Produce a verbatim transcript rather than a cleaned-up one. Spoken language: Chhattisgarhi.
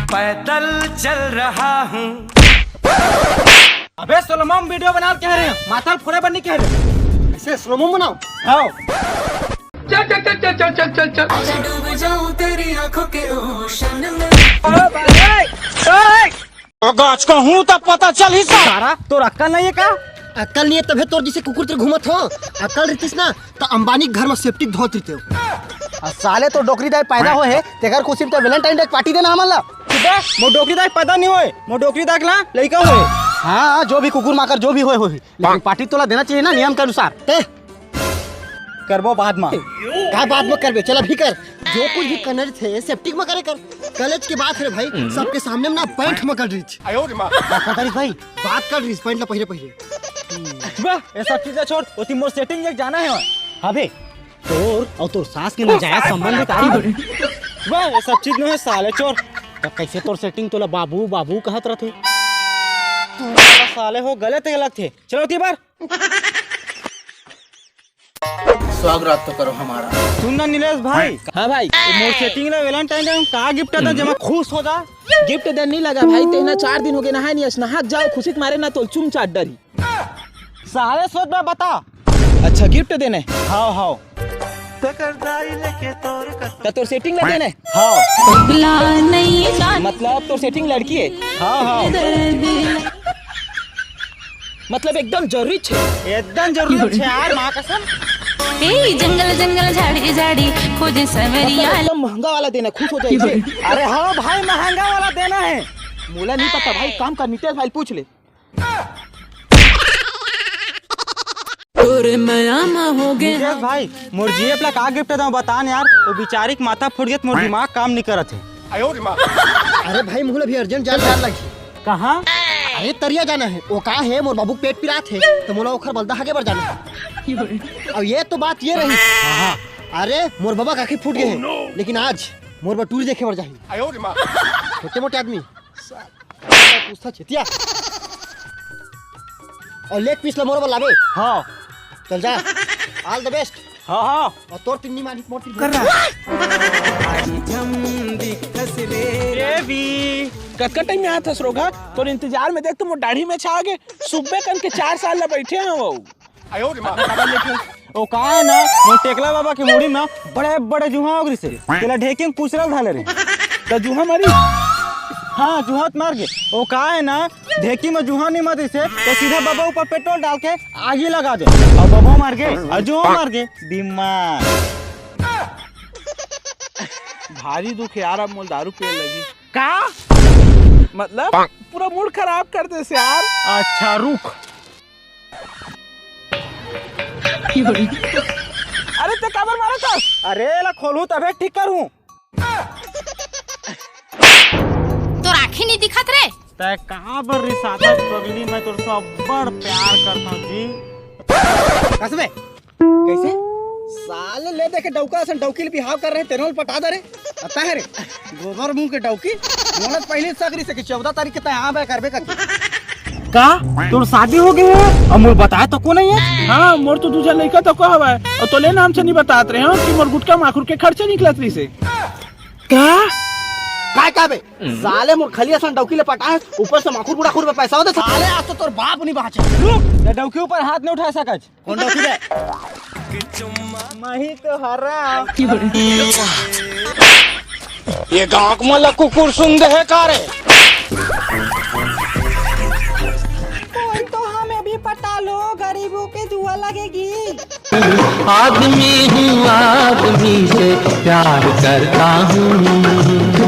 पैदल चल रहा हूँ। अबे स्लो मो वीडियो बना कह रहे हैं, माथा फोड़े बनने कह रहे हैं। इसे स्लो मो बनाओ। हाँ। चल चल चल चल चल चल चल चल। आजा डूब जाऊं तेरी आंखों के ओशन में। गाछ का हूँ तब पता चल ही सारा। तोर अक्कल नहीं है का? अक्कल नहीं है तभे तोर जिसे कुकुर तेरे घूमत हो। अक्कल रहतीस ना तो अंबानी के घर में सेप्टिक धोत रहते हो। आ साले तो डोकरी दाई पैदा हो है, तेकर खुशी में तो वैलेंटाइन डे पार्टी देना हमन ला। मोर डोकरी दाई पैदा नहीं होए, मोर डोकरी दाई ला लइका होए। हाँ, जो भी कुकुर माकर जो भी होए होही, लेकिन पार्टी तोला देना चाहिए ना नियम के अनुसार। ते करबो बाद में। का बाद में करबे? चल अभी कर। जो कुछ भी करना थे सेप्टिक में करे कर। कॉलेज के बात रे भाई, सबके सामने में ना पैंट में कर रही। बात कर रही भाई, बात कर रही पैंट ला पहले पहले। बे, ये सब चीजें छोड़, ओती मोर सेटिंग एक जाना है। अबे तोर और तोर सास के नाजायज संबंध का? बे, ये सब चीज नहीं है साले चोर। तब कैसे तोर सेटिंग तोला बाबू बाबू कहत रहते? तू साले हो गलत गलत थे। चलो ती बार। स्वागत तो करो हमारा। सुन ना नीलेश भाई। हाँ भाई। तो मोर सेटिंग ला वैलेंटाइन डे में का गिफ्ट दे जेमा खुश हो जा? गिफ्ट दे नहीं लगा भाई, तेना चार दिन हो गए नहाए नहीं, आज नहा जाओ खुशी के मारे ना तो चुम चाट डरी। सारे सोच में बता। अच्छा गिफ्ट देने? हाव हाव। तो तोर सेटिंग ला देने? हाव। पगला नहीं जान मतलब तोर सेटिंग लड़की है? हाव हाव। दर्द मतलब एकदम जरूरी छे। एकदम जरूरी छे यार, माँ कसम। ए जंगल जंगल झाड़ी झाड़ी खोजे सवरिया। मतलब एकदम महंगा वाला देना, खुश हो जाएगी। अरे हाँ भाई, महंगा वाला देना है। मोला नहीं पता भाई, काम कर नितेश भाई पूछ ले। तोरे मया में हो गए नितेश भाई, मोर जीएफ ला का गिफ्ट दऊं बता न यार, वो बेचारी के माथा फूट गया, मोर दिमाग काम नहीं करत है। अरे भाई, मोला भी अर्जेंट जान जान लगी। कहाँ? अरे तरिया जाना है। वो का है, मोर बाबू के पेट पिरात है, तो मोला ओखर बलदा हगे बर जाना है। अब ये तो बात ये रही। हाँ। अरे मोर बाबा काकी फूट गए हैं, लेकिन आज मोर बर टूरी देखे बर जाही। छोटे मोटे आदमी। पूछता चेतिया। और लेग पीस ला मोर बर लाबे। हाँ। चल जा। All the best। हाँ हाँ। और तोर तिन्नी मालिक मोर तिन्नी। कर रहा। देवी। कतका टाइम यहाँ थस रोगा? तोर इंतजार में देख तो मोर दाढ़ी में छा गे। सुब्बे कन के चार साल ला बैठे हैं वो। ओ का है ना, मोर टेकला बाबा के मुड़ी में बड़े बड़े जुहा हो गइसे। तेला ढेकी में कुचरल धाले रे। त जुहा मारी? हाँ, जुहा त मार गे। ओ का है ना, ढेकी में जुहा नहीं मारिसे, तो सीधा बाबा ऊपर पेट्रोल डाल के आगी लगा दे। और बाबा मर गे, और जुहा मर गे, बीमार। भारी दुख यार, अब मोल दारू पिए लगी। का? मतलब, पूरा मूड खराब कर देस यार। अच्छा, रुक। अरे, ते काबर मारत हस? अरे, एला खोलहूं तभे ठीक करहूं। तोर आँखी नहीं दिखत रे। तै कहाँ बर रिसाथस पगली, मैं तोर से अब्बड़ प्यार करता हूँ जी। कस में? कैसे? साले ले देखे डौका असन डौकी ले बिहाव कर रहे, तेनो ल पटा दे रे। अता है रे, गोबर मुंह के डौकी, मोला त पहली शक रहिसे कि चौदह तारीख के तय आबे करबे करके। का? तोर शादी हो गए है? और मोर बताए तो को नहीं है? हाँ, मोर तो दूसरा लड़का तो को हवा है। और तोले नाम से नहीं बतात रहे हो कि मोर गुटका माखुर के खर्चे निकलत रहिसे। का? काय का बे? साले मोर खलिया सन डौकी ले पटा है, ऊपर से माखुर बुढ़ा खुर में पैसा होते। साले आज तो तोर बाप नहीं बाचे। रुक, ये डौकी ऊपर हाथ नहीं उठा सकत। कौन डौकी बे? मही तो हरा। ये गांव में ला कुकुर सुन दे है का रे? कोई तो हमें भी पटा लो, गरीबों के दुआ लगेगी। आदमी हूँ, आदमी से प्यार करता हूँ।